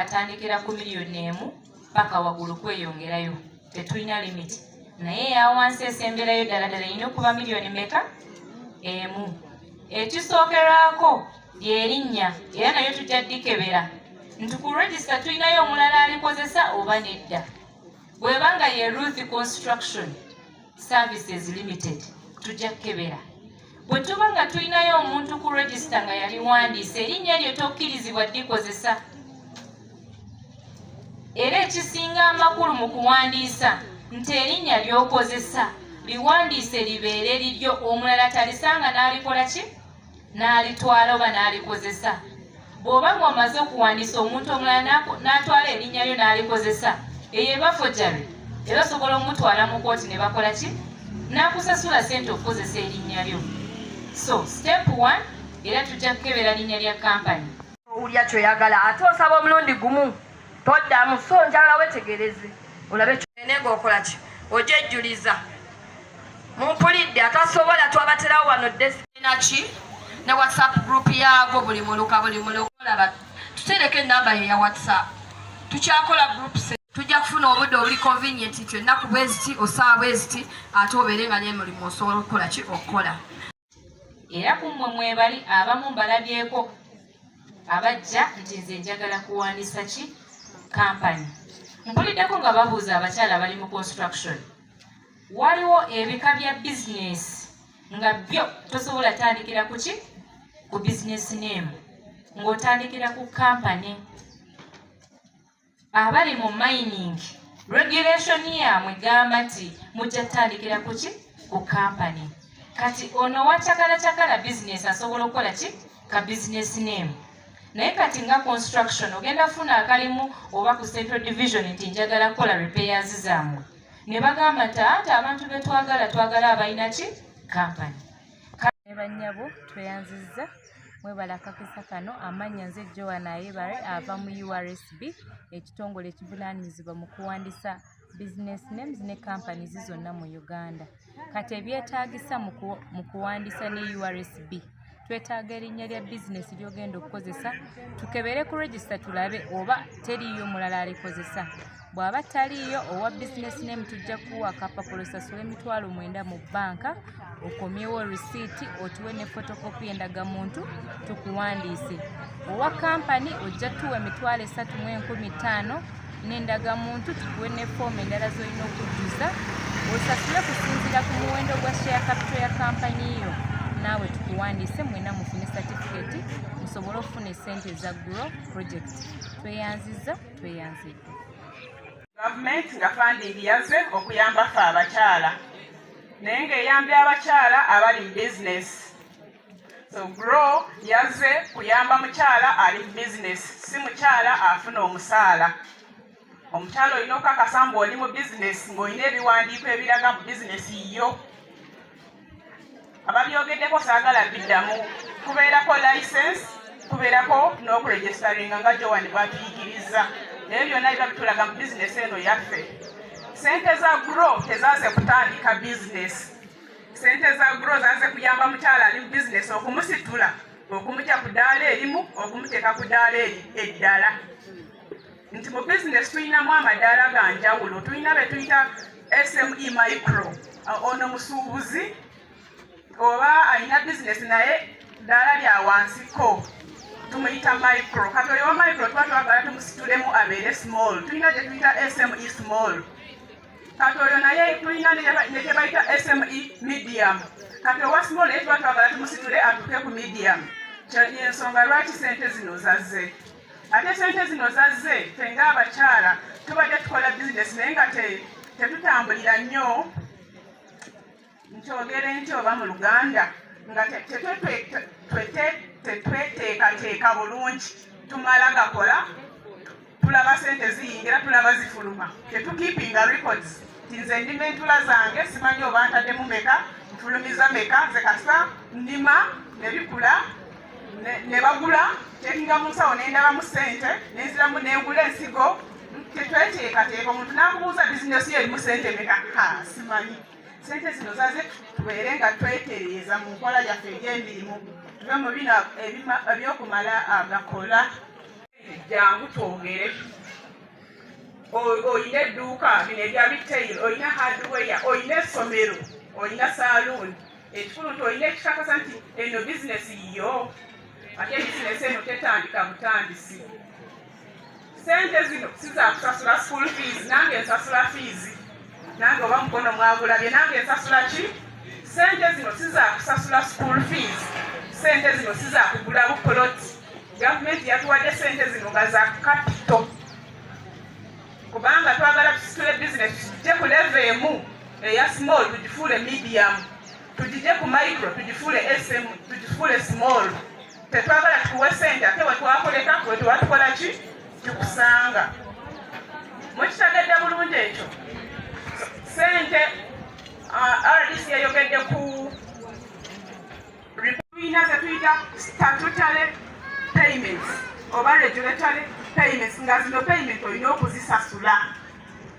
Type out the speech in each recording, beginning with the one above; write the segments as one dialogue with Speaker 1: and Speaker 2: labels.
Speaker 1: ng'atandikira ku miliyoni 1 paka waggulu kweyongerayo, tetulina limit. Naye eyawansi esemberayo ddala ddala erina okuba miliyoni meka? 1. Ekisookerwako lyerinnya, era nayo tujja ddikebera nti ku register tulinayo omulala alikozesa oba nedda. Bw'eba nga ye Ruth Construction Services Limited, tujja kukebera. Bwe tuba nga tulinayo omuntu ku register nga yaliwandiisa, erinnya lyo tokkirizibwa ddikozesa. Era ekisinga amakulu mu kuwandiisa nti erinnya ly'okozesa liwandiise libeere liryo, omulala talisanga n'alikola ki, n'alitwala oba n'alikozesa. Bw'oba ng'omaze okuwandiisa, omuntu omulala n'atwala erinnya lyo n'alikozesa, eyo eba forgery, era osobola omutwala mu kooti ne bakola ki, n'akusasula sente okukozesa erinnya lyo. So step one, era tujja kukebera linnya lya kampani.
Speaker 2: Owulya kyoyagala, ate osaba omulundi gumu, toddamu. So njagala wetegereze olabe kyene ng'okola ki, ojejjuliza. Mumpulidde? Atasobola, twabaterawo wano desk naki ne WhatsApp group yaago. Buli muluka, buli muluka olaba tutereko enamba ye ya WhatsApp. Tukyakola groups, tujja kufuna obudde obuli convenient nti ennaku bweziti, osaawa bweziti, ate obeere nga n'emulimu osobola okukola ki, okukola.
Speaker 1: Era ku mmwe mwebali abamu mbalabyeko abajja nti nze njagala kuwandiisa ki, kampani. Mpuliddeko nga babuuza abakyala abali mu construction. Waliwo ebika bya bizinesi nga byo tosobola tandikira ku ki, ku business name, ng'otandikira ku kampani. Abali mu mining, regulation yaamwe gamba nti mujja kutandikira ku ki, ku kampani. Kati ono wa cakala cakala bizinesi asobola okukola ki, ka business name. Naye kati nga construction, ogenda funa akalimu oba ku Central Division nti njagala kukola repairs zammwe, ne bagamba nti ate abantu betwagala, twagala abalina ki, kampani.
Speaker 3: Ne bannyabo, tweyanzizza, mwebala akakisa kano. Amannya nze Joan Ayebare, ava mu URSB, ekitongole ekivunaanyizibwa mu kuwandisa business names ne companies zonna mu Uganda. Kati ebyetaagisa mu kuwandisa ne URSB, twetaaga erinnya lya bizinesi ly'ogenda okukozesa, tukebere ku register tulabe oba teriiyo mulala alikozesa. Bw'aba taliiyo, owa business name tujja kuwa akapapula, osasule 90,000 mu bbanka, okomyewo risiiti, otuwe ne photocopy endagamuntu, tukuwandiise. Owa kampani ojja tuwa 305,000 n'endagamuntu, tukuwe ne foomu endala z'olina okujjuza, osasule kusinziira ku muwendo gwa share capital ya kampani yo, naawe tukuwandiise. Mwena mufune certificate musobole okufuna essente eza GROW project. Tweyanziza, tweyanzidde.
Speaker 4: Gavumenti nga funding yazze okuyamba ffe abakyala, naye ng'eyambye abakyala abali mu bizinesi. So GROW yazze kuyamba mukyala ali mu bizinesi, si mukyala afuna omusaala. Omukyala olina okukakasa ng'oli mu bizinesi, ng'olina ebiwandiiko ebiraga mu bizinesi yo. Ababyogeddeko saagala biddamu. Kubeerako license, kubeerako n'okuregisteringa nga Joan bwatuyigiriza, naye byonna biba bitulaga mu bizinesi eno yaffe. Sente za GROW tezaze kutandika bizinesi. Sente za GROW zaze kuyamba mukyala ali mu bizinesi, okumusitula, okumutya ku ddaala erimu, okumuteeka ku ddaala eri eddala. Nti mu bizinesi tulinamu amadaala ga njawulo. Tulina be tuyita SME micro, ono musuubuzi oba alina bizinesi naye ddaala lya wansiko, tumuyita micro. Kati oyo wa micro tuba twagala tumusitulemu abeere small. Tulina gye tuyita SME small. Kati oyo naye tulina ne gye bayita SME medium. Kati owa small naye tuba twagala tumusitule atuuke ku medium. Yensonga lwaki sente zino zazze. Ate sente zino zazze, ffe ng'abakyala tubadde tukola bizinesi naye nga tetutambulira nnyo, nkyogere nti oba mu Luganda, nga tetweteekateeka bulungi. Tumala gakola, tulaba sente ziyingira, tulaba zifuluma, tetukeepinga records ti nze ndima entula zange, simanyi oba ntaddemu meka, nfulumiza meka. Nze kasa ndima nebikula ne bagula, tekinga mu nsawo nendabamu sente, nenziramu nengula ensigo. Tetweteekateeka. Omuntu nakubuuza, "Bizinesi yo erimu sente meka?" "Ha, simanyi." Sente zino zaze tubeere nga twetereeza mu nkola yaffe ey'emirimu, tuve mu bino ebyokumala agakola. Jangu twogere. Oyina edduuka, bino ebya retail, oyina hardware, oyina essomero, oyina saloon, ekikulu nti oyina ekikakasa nti eno bizinesi yo. Ate bizinesi eno tetandika butandisi. Sente zino si zakusasula school fees. Nange nsasula fees, nange oba mukono mwagulabye, nange nsasula ki. Sente zino si zakusasula school fees, sente zino si zakugula bupoloti. Gavumenti yatuwadde sente zino nga za capital, kubanga twagala tusitule bizinesi, tujje ku level emu eya small tugifuule medium, tugije ku micro tugifuule SM, tugifuule small. Tetwagala tukuwe sente ate wetwakoleka wetuba tukola ki tukusanga. Mukitegedde bulungi ekyo? Sente RDC yayogedde ku tulina zetuyita statutory payments oba regulatory payments, nga zino payment olina okuzisasula.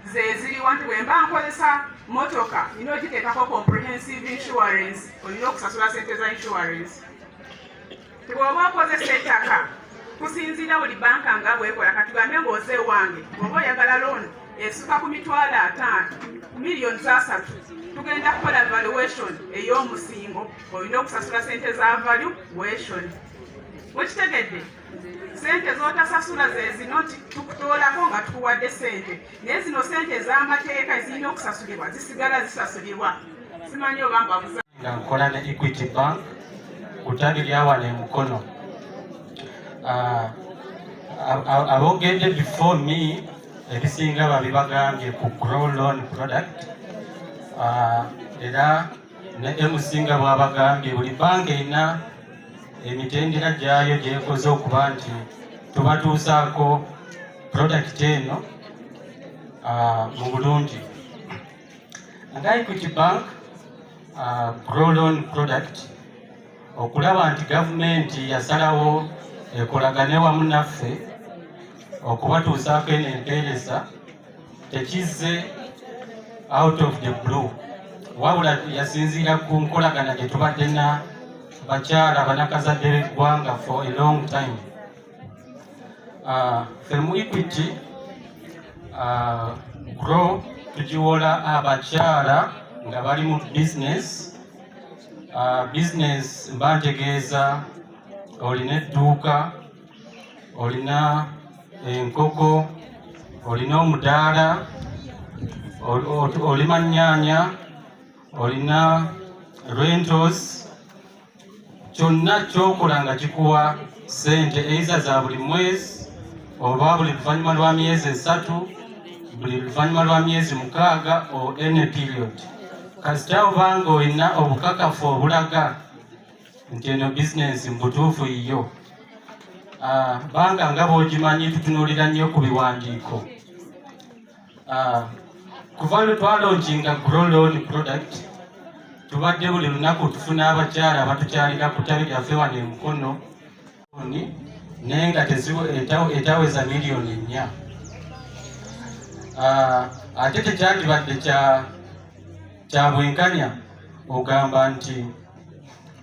Speaker 4: Zeziriwa? Nti bwemba nkozesa motoka, nina ogiteekako comprehensive insurance, olina okusasula sente za insurance. Bw'oba okozesa ettaka, kusinziira buli banka nga bwekola. Katugambe ng'oze wange, bw'oba oyagala loan esuka ku 500,000, 30 million, tugenda kukola valuation ey'omusingo, olina okusasula sente za valuation. Mukitegedde? Sente z'otasasula ze zino nti tukutoolako nga tukuwadde sente, naye zino sente ez'amateeka ezirina okusasulibwa zisigala zisasulibwa. Simanyi oba mbabuza.
Speaker 5: Nga nkola ne Equity Bank ku ttabi lya wano e Mukono. Aboogedde before me ebisinga babibagambye ku Grow Loan product. Era ne MC nga bw'abagambye, buli banka erina emitendera gyayo gyekoze okuba nti tubatuusaako product eno mu bulungi. Nga Equity Bank, Grow Loan product, okulaba nti gavumenti yasalawo ekolagane wamu naffe okubatuusaako eno empeereza, tekizze out of the blue, wabula yasinziira ku nkolagana gye tubadde na bakyala banakazadde b'eggwanga for a long time. Ffe mu Equity, Grow tugiwola abakyala nga bali mu business. Business mba ntegeeza olina edduuka, olina enkoko, olina omudaala, olima nnyaanya, olina rentals, kyonna kyokola nga kikuwa sente eiza za buli mwezi oba buli luvannyuma lwa myezi 3, buli luvannyuma lwa myezi 6 or any period, kasita obanga olina obukakafu obulaga nti eno bizinensi mu butuufu yiyo. Banga nga bw'ogimanyi, tutunuulira nnyo ku biwandiiko. Kuva lwe twalaunchinga Grow Loan product, tubadde buli lunaku tufuna abakyala abatukyalira ku ttabi lyaffe wano e Mukono, naye nga etaweza 4 million. Ate tekyandibadde kya bwenkanya ogamba nti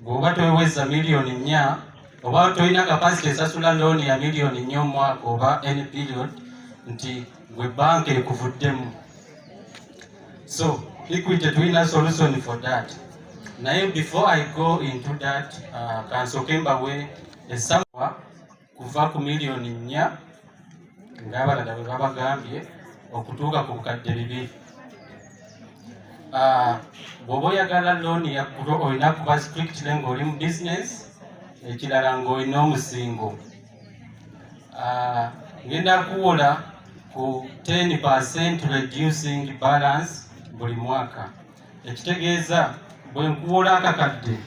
Speaker 5: bw'oba toweza 4 million oba tolina capacity esasula looni ya 4 million omwaka oba any period, nti gwe banka ekuvuddemu. So Equity tulina solution for that. Naye before I go into that, kansooke mbawe esawa kuva ku 4 million ng'abalala bwe babagambye okutuuka ku 200,000. Bw'oba oyagala looni ya Grow, olina kuba strictly ng'oli mu business, ekirala ng'olina omusingo. Ngenda kuwola ku 10% reducing balance buli mwaka, ekitegeeza bwe nkuwola akakadde,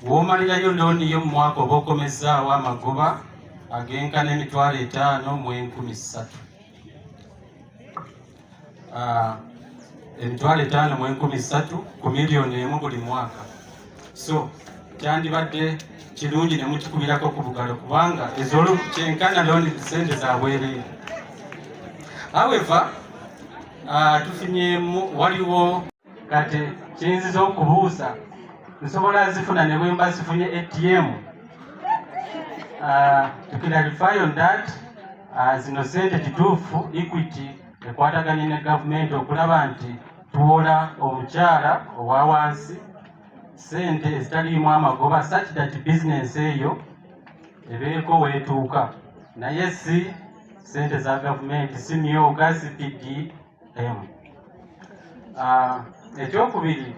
Speaker 5: w'omalirayo looni yo mu mwaka oba okomezaawo amagoba agenkana 503,000. 503,000 ku 1 million buli mwaka. So kyandibadde kirungi ne mukikubirako ku bugalo, kubanga ezolu kyenkana looni sente za bwereere. However, tufunyemu waliwo kati kiyinziza okubuuza, nsobola zifuna ne bwe mba sifunye ATM? To clarify on that, Zino sente kituufu Equity ekwataganye ne gavumenti okulaba nti tuwola omukyala owa wansi sente ezitaliimu amagoba, such that bizinensi eyo ebeeko weetuuka, naye si sente za gavumenti, si myoga, si PDM. Ekyokubiri,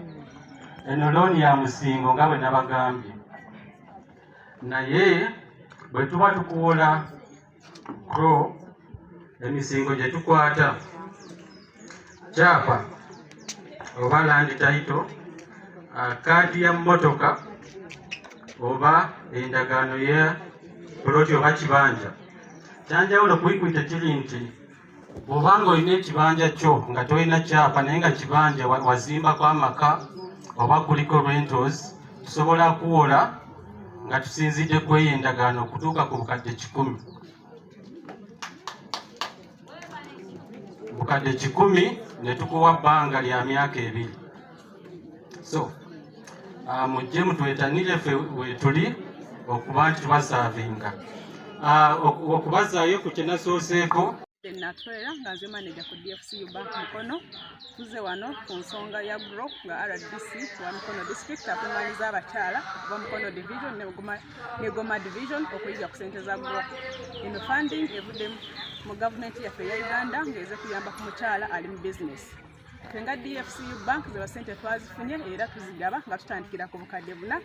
Speaker 5: eno looni ya musingo nga bwe nabagambye, naye bwe tuba tukuwola CRO, emisingo gye tukwata kyapa oba land title, kaadi ya mmotoka oba endagaano ya poloti oba kibanja. Kyanjawulo ku Equity kiri nti bw'obanga olina ekibanja kyo nga tolina kyapa, naye nga kibanja wazimbako amaka oba kuliko rentals, tusobola kuwola nga tusinzidde ku eyo endagaano okutuuka ku bukadde 100, bukadde 100, ne tukuwa bbanga lya myaka 2. So mujje mutwetanire, ffe wetuli okuba nti tubaservinga. Okubazaayo ku kye nasooseeko.
Speaker 4: Natwera nga nze manager ku DFCU Bank Mukono. Tuze wano ku nsonga ya GROW nga RDC wa Mukono District akuŋŋaanyiza abakyala okuva Mukono Division ne Goma Division okuyiga ku sente za GROW. Eno funding evudde mu gavumenti yaffe eya Uganda ng'eze kuyamba ku mukyala ali mu business. Ffe nga DFCU Bank zeba sente twazifunye era tuzigaba nga tutandikira ku bukadde 4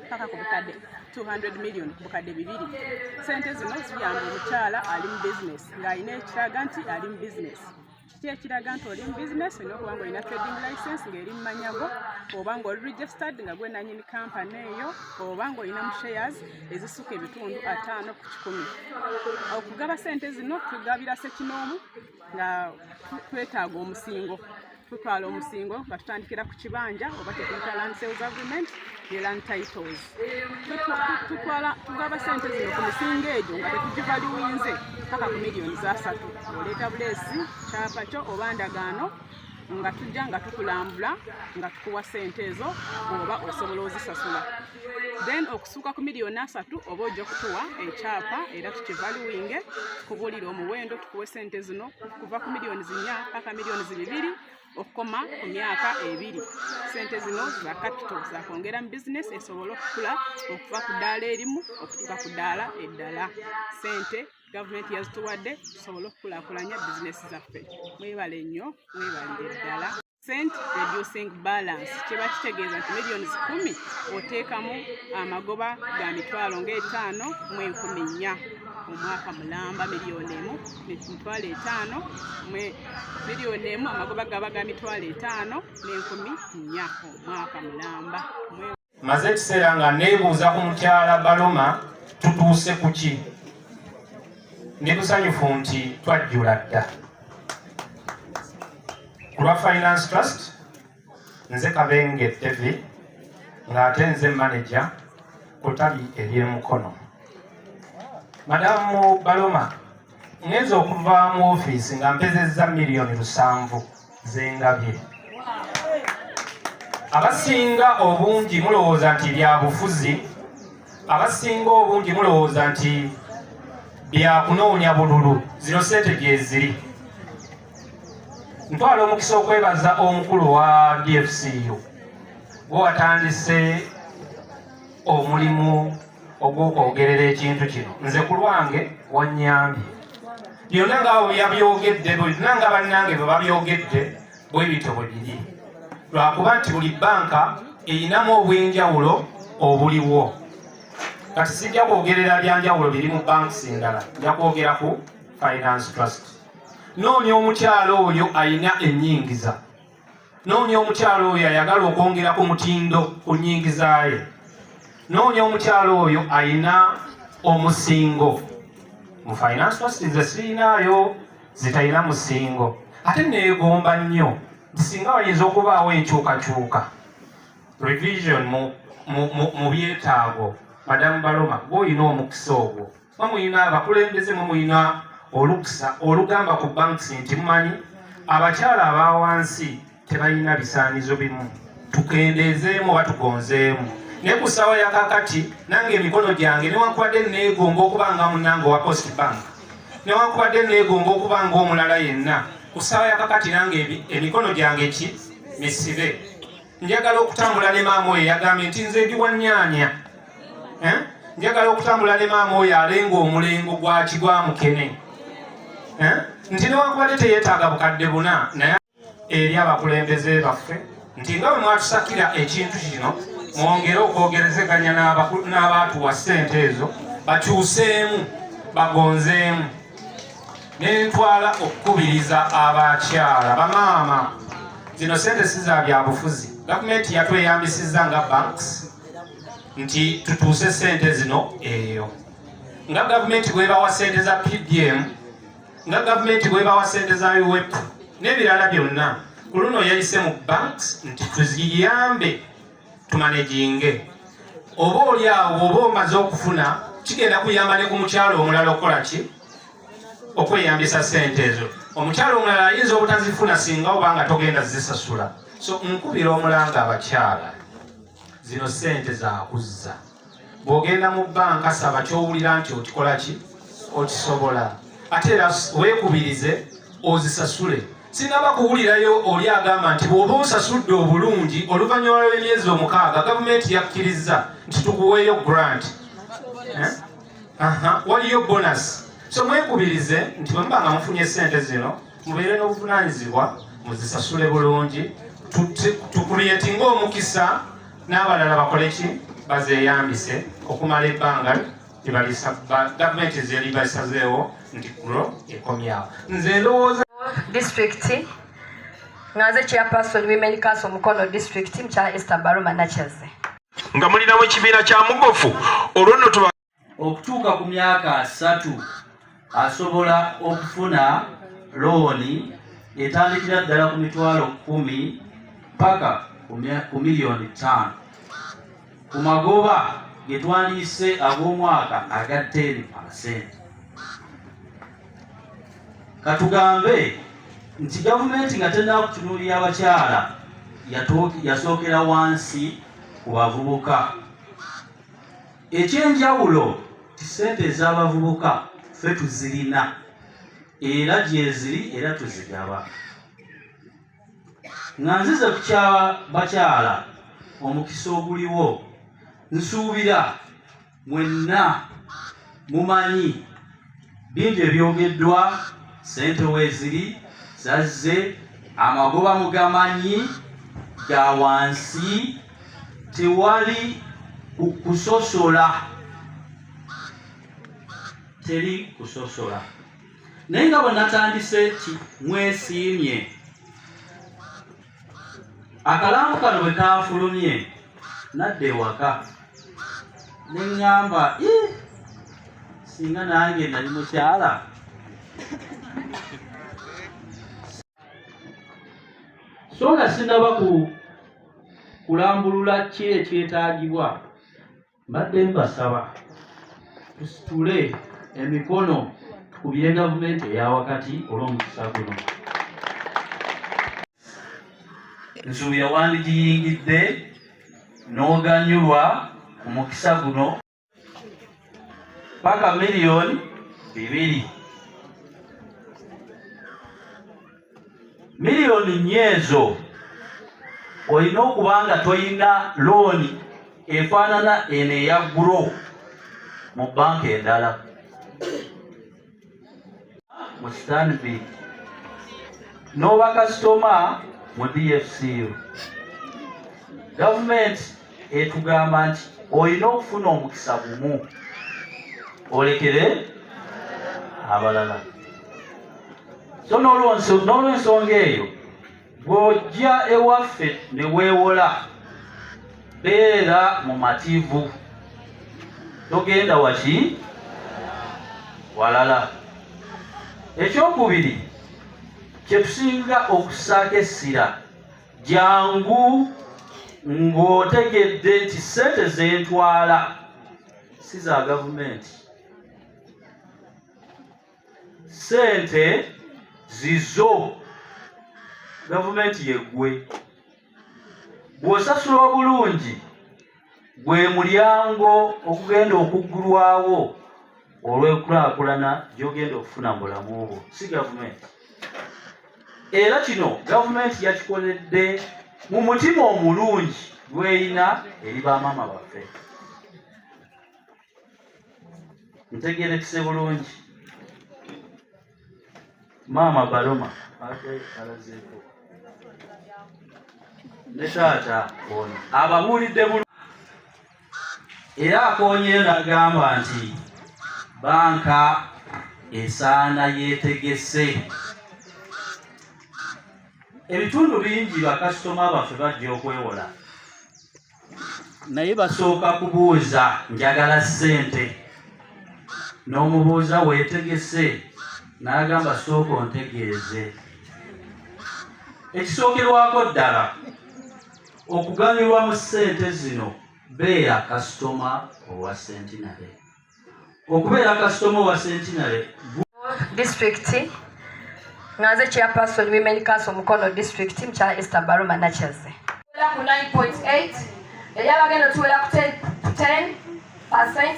Speaker 4: paka ku bukadde 200 million, bukadde 200. Sente zino ziyamba omukyala ali mu business ng'alina ekiraga nti ali mu business. Kiki ekiraga nti oli mu business? Olina okuba nga olina trading license ng'eri mu mannya go, oba ng'oli registered nga gwe nanyini company eyo, oba ng'olina mu shares ezisukka 50%. Okugaba sente zino tugabira ssekinoomu nga twetaaga omusingo. Tutwala omusingo nga tutandikira ku kibanja oba kyetuyita land sales agreement ne land titles. Tutwala, tugaba sente zino ku misingo egyo nga tetugivaluwinze paka ku miliyoni 3. Oleeta buleesi kyapa kyo oba ndagaano, nga tujja nga tukulambula nga tukuwa sente ezo bw'oba osobola ozisasula. Then okusuuka ku miliyoni 3 oba ojja kutuwa ekyapa era tukivaluwinge, tukubuulire omuwendo, tukuwe sente zino kuva ku miliyoni 4 paka miliyoni 2 okukoma ku myaka 2. Sente zino za capital, zakwongera mu bizinesi esobole okukula okuva ku ddaala erimu okutuuka ku ddaala eddala. Sente gavumenti yazituwadde tusobole okukulaakulanya bizinesi zaffe. Mwebale nnyo, mwebalire ddala. Cent reducing balance kiba kitegeeza nti miliyoni 10 oteekamu amagoba ga mitwalo ng'etaano mu 400 omwaka mulamba. Miliyoni 1 50,000, miliyoni 1 amagoba gaba ga 54,000 omwaka mulamba.
Speaker 6: Maze ekiseera nga neebuuza ku mukyala Baloma, tutuuse ku ki? Ndi musanyufu nti twajjula dda. Ku lwa Finance Trust, nze Kabenge Devi, ng'ate nze manager ku ttabi ery'Emukono. Madamu Baloma, ngenza okuva mu ofiisi nga mpezezza miliyoni 7 zengabye. Abasinga obungi mulowooza nti byabufuzi, abasinga obungi mulowooza nti byakunoonya bululu. Zino sente gyeziri. Ntwala omukisa okwebaza omukulu wa DFCU gwe watandise omulimu ogw'okwogerera ekintu kino. Nze ku lwange wanyambye byonna nga bwe yabyogedde, byonna nga bannange bwe babyogedde, bwe bityo bwe biri, lwakuba nti buli banka erinamu obw'enjawulo obuliwo. Kati sijja kwogerera byanjawulo biri mu banks ndala, nja kwogera ku Finance Trust. Noonya omukyalo oyo ayina ennyingiza, noonya omukyalo oyo ayagala okwongera ku mutindo ku nnyingiza ye, noonya omukyalo oyo ayina omusingo. Mu Finance Trust nze sirinaayo zitalina musingo, ate neegomba nnyo nti singa wayinza okubaawo enkyukakyuka, revision mu byetaago. Madamu Baloma, gw'olina omukisa ogwo, mwe muyina abakulembeze, mwe muyina olukusa olugamba ku banks nti mumanyi abakyala aba wansi tebalina bisaanizo bimu, tukendeezeemu oba tugonzeemu. Naye ku ssaawa ya kakati nange emikono gyange, newankubadde neegomba okuba nga munnange owa Post Bank, Newankubadde neegomba okuba ng'omulala yenna, ku ssaawa ya kakati nange emikono gyange ki misibe. Njagala okutambula ne maama oyo yagambye nti nze ndi wa nnyaanya. Njagala okutambula ne maama oyo alenga omulengo gwa kigwa mukene. Nti newankubadde teyeetaaga bukadde buna, naye eri abakulembeze baffe nti nga bwe mwatusakira ekintu kino, mwongere okwogerezeganya n'abaatuwa ssente ezo, bakyuseemu, bagonzeemu. Nentwala okukubiriza abakyala bamaama, zino ssente si za byabufuzi. Gavumenti yatweyambisizza nga banks nti tutuuse ssente zino eyo, nga gavumenti bwebawa ssente za PDM, nga gavumenti bwebawa ssente za UWEP n'ebirala byonna. Ku luno yayise mu banks nti tuziyambe tumanaginge, oba oli awo oba omaze okufuna kigenda kuyamba ne ku mukyalo omulala okukola ki, okweyambisa ssente ezo. Omukyalo omulala ayinza obutazifuna singa oba nga togenda zisasula. So nkubira omulanga abakyala, zino ssente zakuzza. Bw'ogenda mu bbanka saba ky'owulira nti okikola ki, okisobola, ate era weekubirize ozisasule. Sinaba kuwulirayo oli agamba nti bw'oba osasudde obulungi oluvannyuma lw'emyezi 6 gavumenti yakkiriza nti tukuweeyo grant. Waliyo bonus. So mwekubirize nti bwe muba nga mufunye ssente zino, mubeere n'obuvunaanyizibwa, muzisasule bulungi, tucreatinge omukisa n'abalala bakole ki, bazeeyambise okumala ebbanga gavumenti zeribasazeewo nti GROW ekomyawo. Nze ndowooza
Speaker 2: district nga nze chairperson Women Council Mukono district, mukyala Esther Baruma Nakyaze.
Speaker 7: Nga mulinamu ekibiina kya mugofu, olwo nno tuba
Speaker 8: okutuuka ku myaka 30 asobola okufuna looni etandikira ddala ku 10,000 paka ku 5 miliyoni ku magoba ge twandiyise ag'omwaka aga 10%. Katugambe nti gavumenti nga tennaba kutunuulira abakyala, yasookera wansi ku bavubuka. Ekyenjawulo ti ssente ez'abavubuka ffe tuzirina era gyeziri era tuzigaba. Nga nzize ku kya bakyala, omukisa oguliwo nsuubira mwenna mumanyi bingi ebyogeddwa. Ssente weeziri, zazze, amagoba mugamanyi ga wansi, tewali kusosola, teri kusosola. Naye nga bwe natandise ti mwesiimye, akalango kano bwe kafulumye nadda ewaka ne ŋŋamba, "Ih, singa nange nali mukyala." So nga sinaba ku kulambulula ki ekyetaagibwa, mbadde mbasaba tusitule emikono tukubire gavumenti eya wakati olw'omukisa guno. Nsuubira wandigiyingidde n'oganyulwa ku mukisa guno paka 2 miliyoni. 4 miliyoni ezo olina okuba nga toyina looni efaanana eno eya GROW mu banka endala, mu Stanbic, n'oba kasitoma mu DFCU. Gavumenti etugamba nti olina okufuna omukisa gumu olekere abalala. So n'olwensonga eyo, bw'ojja ewaffe ne weewola, beera mumativu, togenda waki walala. Ekyokubiri kyetusinga okussaako essira, jangu ng'otegedde nti ssente zentwala si za gavumenti, ssente zizo, gavumenti yeggwe. Bw'osasula obulungi, gwe mulyango okugenda okuggulwawo. Olw'enkulaakulana gy'ogenda okufuna mu bulamu bwo, si gavumenti. Era kino gavumenti yakikoledde mu mutima omulungi gw'erina eri bamaama baffe. Ntegerekese bulungi, maama Baloma ate alazeeko ne taata ono ababuulidde bulungi era akoonyeyo n'agamba nti banka esaana yeetegese. Ebitundu bingi bakasitoma baffe bajja okwewola, naye basooka kubuuza njagala ssente, n'omubuuza weetegese, n'agamba sooka ontegeeze. Ekisookerwako ddala okuganyulwa mu ssente zino, beera kasitoma owa Centenary. Okubeera kasitoma owa Centenary
Speaker 2: District, nga nze chairperson Women Council Mukono District, mukyala Esther Baruma Nakyaze. Ku 9.8 eri abagenda otuwera ku 10%,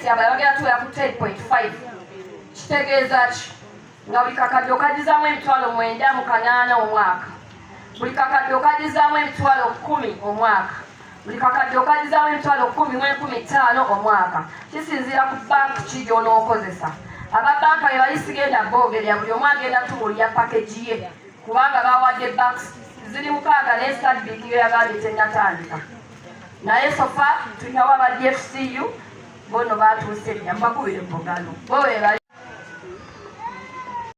Speaker 2: abalala bagenda tuwera ku 10.5. Kitegeeza ki? Nga buli kakadde okadizaamu 908,000 omwaka, buli kakadde okadizaamu 10,000 omwaka, buli kakadde okadizaamu 10,015 omwaka. Kisinziira ku bank ki gy'onookozesa. Ababanka be bali sigenda boogerera, buli omu agenda tubuulira package ye, kubanga bawadde banks ziri 6, naye Stanbic yo yagambye tennatandika. Naye so far tulinawo aba DFCU, bono batuuse dda, mbakubire mugalo bo be bali.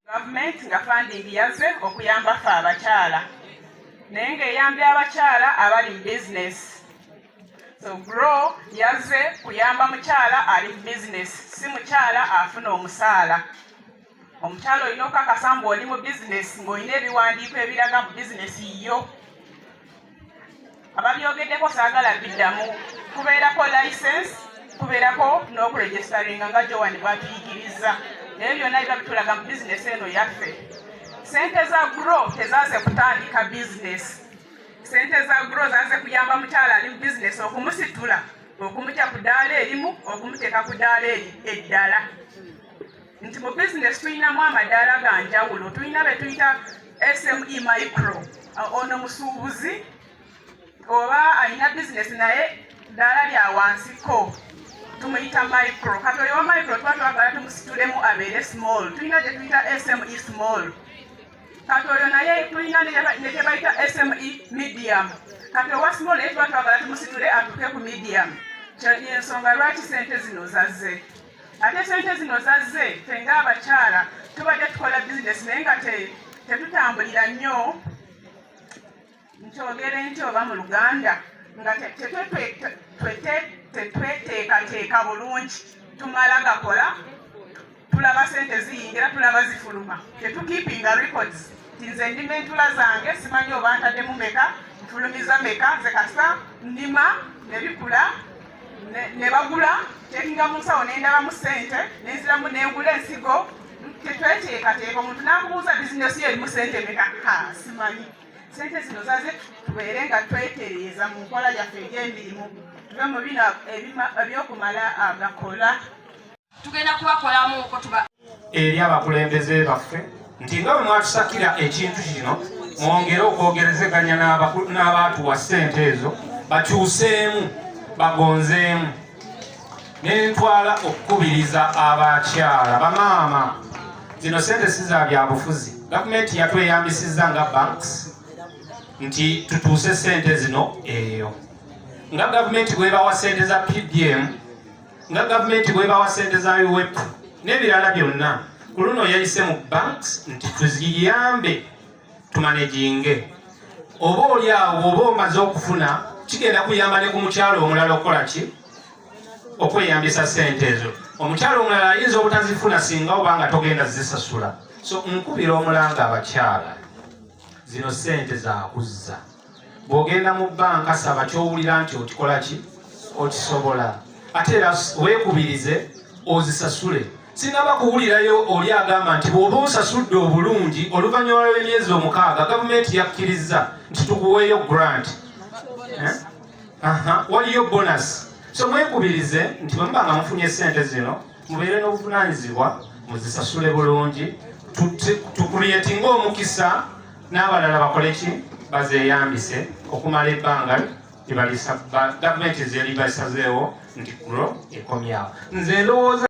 Speaker 4: Gavumenti nga funding yazze okuyamba ffe abakyala, naye ng'eyambye abakyala abali mu bizinesi. So GROW yazze kuyamba mukyala ali mu bizinesi, si mukyala afuna omusaala. Omukyala olina okukakasa ng'oli mu bizinesi, ng'olina ebiwandiiko ebiraga mu bizinesi yo. Ababyogeddeko saagala biddamu. Kubeerako license, kubeerako n'okuregisteringa nga Joan bwatuyigiriza. Naye byonna biba bitulaga mu bizinesi eno yaffe. Sente za GROW tezaze kutandika bizinesi. Sente za GROW zaze kuyamba mukyala ali mu bizinesi, okumusitula, okumutya ku ddaala erimu, okumuteeka ku ddaala eddala. Nti mu bizinesi tulinamu amadaala ga njawulo. Tulina be tuyita SME micro, ono musuubuzi oba alina bizinesi naye ddaala lya wansiko, tumuyita micro. Kati oyo wa micro tuba twagala tumusitulemu abeere small. Tulina gye tuyita SME small. Kati oyo naye tulina ne gye bayita SME medium. Kati owa small naye tuba twagala tumusitule atuuke ku medium. Yensonga lwaki sente zino zazze. Ate sente zino zazze, ffe ng'abakyala tubadde tukola bizinesi naye nga tetutambulira nnyo, nkyogere nti oba mu Luganda, nga tetweteekateeka bulungi. Tumala gakola, tulaba sente ziyingira, tulaba zifuluma, tetukeepinga records ti nze ndima entula zange, simanyi oba ntaddemu meka, nfulumiza meka. Nze kasa ndima nebikula ne bagula, tekinga mu nsawo nendabamu sente, nenziramu nengula ensigo. Tetweteekateeka. Omuntu nakubuuza bizinesi yo erimu sente meka? Ha, simanyi. Sente zino zaze tubeere nga twetereeza mu nkola yaffe egy'emirimu, tuve mu bino ebyokumala agakola.
Speaker 2: Tugenda kubakolamuko tuba
Speaker 6: Eri abakulembeze baffe nti nga bwe mwatusakira ekintu kino, mwongere okwogerezeganya n'abaatuwa ssente ezo, bakyuseemu, bagonzeemu. Nentwala okukubiriza abakyala, bamaama, zino sente si za byabufuzi. Gavumenti yatweyambisizza nga banks nti tutuuse sente zino eyo, nga gavumenti bwebawa sente za PDM, nga gavumenti bwebawa sente za UWEP n'ebirala byonna. Ku luno yayise mu banks nti tuziyambe tumanaginge. Oba oli awo oba omaze okufuna, kigenda kuyamba ne ku mukyalo omulala okukola ki? Okweyambisa sente ezo. Omukyalo omulala ayinza obutazifuna singa oba nga togenda zisasula. So nkubira omulanga abakyala, zino sente zakuzza. Bw'ogenda mu banka, saba kyowulira nti okikola ki, okisobola, ate era weekubirize ozisasule. Sinaba kuwulirayo oli agamba nti bw'oba osasudde obulungi, oluvannyuma lw'emyezi 6 gavumenti yakkiriza nti tukuweeyo grant, eh? Aha, waliyo bonus. So mwekubirize nti bwe muba nga mufunye sente zino, Mubeere n'obuvunaanyizibwa, muzisasule bulungi, tucreatinge omukisa n'abalala bakole ki, bazeeyambise okumala ebbanga gavumenti zeribasazeewo nti GROW ekomyawo. Nze ndowooza.